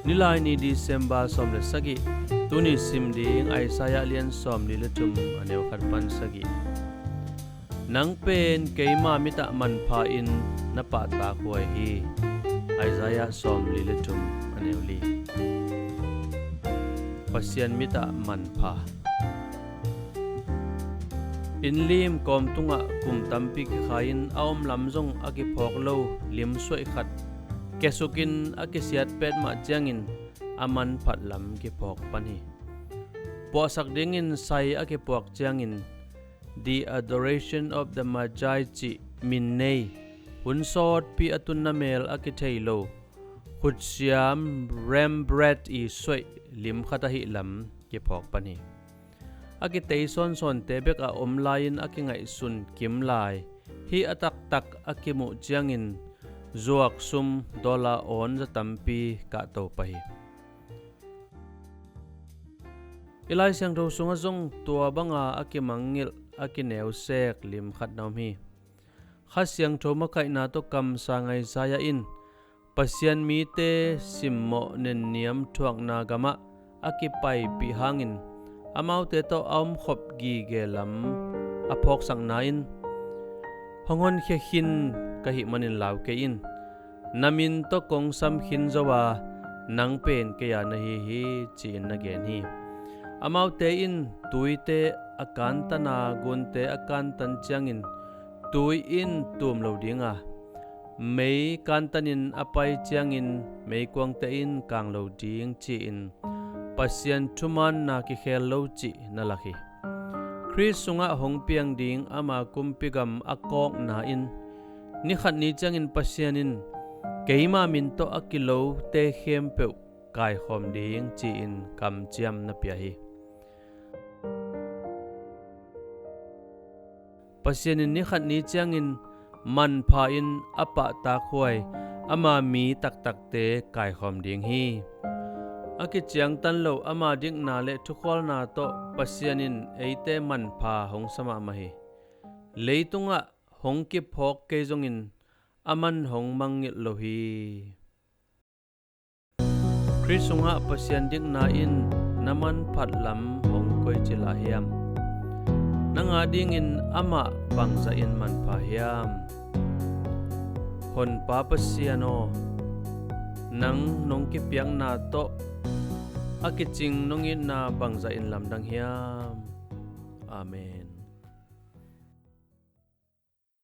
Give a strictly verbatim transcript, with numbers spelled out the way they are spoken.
Nilai ni December sawm le sagih. Tuni sim ding Isaiah lian sawmli le thum, a neu khat pan sagih. Nang pen keima mitah manpha in na pahtak huai hi. Isaiah sawmli le thum, a neu li. Pasian mitah manpha. Inn lim kawm tungah kum tampi kikhai-in a om lam zong a kiphawk lo lim suaih khat kiasukin a kisiat petmah ciangin a manphat lam kiphawk pan hi. Puahsak dingin sai a kipuak ciangin The Adoration of the Magi cih min nei, hun sawtpi a tunna mel a kithei lo, khutsiam Rembrandt i suaih lim khat ahih lam kiphawk pan hi. A kitei sawnsawnte bek a om lai-in a kingaihsun kim lai, hih a taktak a kimuh ciangin zuak sum dollar awn za tampi kahto pah hi. I Lai Siangtho sungah zong tua banga a kimangngilh, a kineusek lim khat na om hi. Kha Siangtho makaihna tawh kamsang Isaiah in Pasian mite simmawh nenniam thuakna gamah a kipaipih hangin amaute tawh a omkhop gige lam a phawksakna in, "Hong honkhia khin ka hih manin lau kei in, na min tawh kong sam khin zo a, nang pen kei a na hi hi," ci-in na gen hi. Amaute in tuite a kantan a, gunte a kantan ciangin tui in tum lo ding a, mei kantanin a pai ciangin meikuangte in kang lo ding ci-in Pasian thumaanna kikhel lo cih na lak hi. Khrist sungah hong piang ding ama kumpi gam a kawkna in, ni khat ni ciangin Pasian in keima min tawh a kilote khempeuh kaikhawm ding ci-in kamciam na pia hi. Pasian in ni khat ni ciangin manpha in a pahtak huai ama mi taktakte kaikhawm ding hi. A kiciangtan lo ama dikna le thukhualna tawh Pasian in eite manpha hong sa mahmah hi. Leitungah hong kiphawk kei zongin a man hong mangngilh lo hi. Khrist sungah Pasian dikna in na manphat lam hong koici lah hiam? Nang adingin amah bangzahin manpha hiam? Honpa Pasian aw, nang nong kipiakna tawh a kicing nong itna bangzahin lamdang hiam? Amen.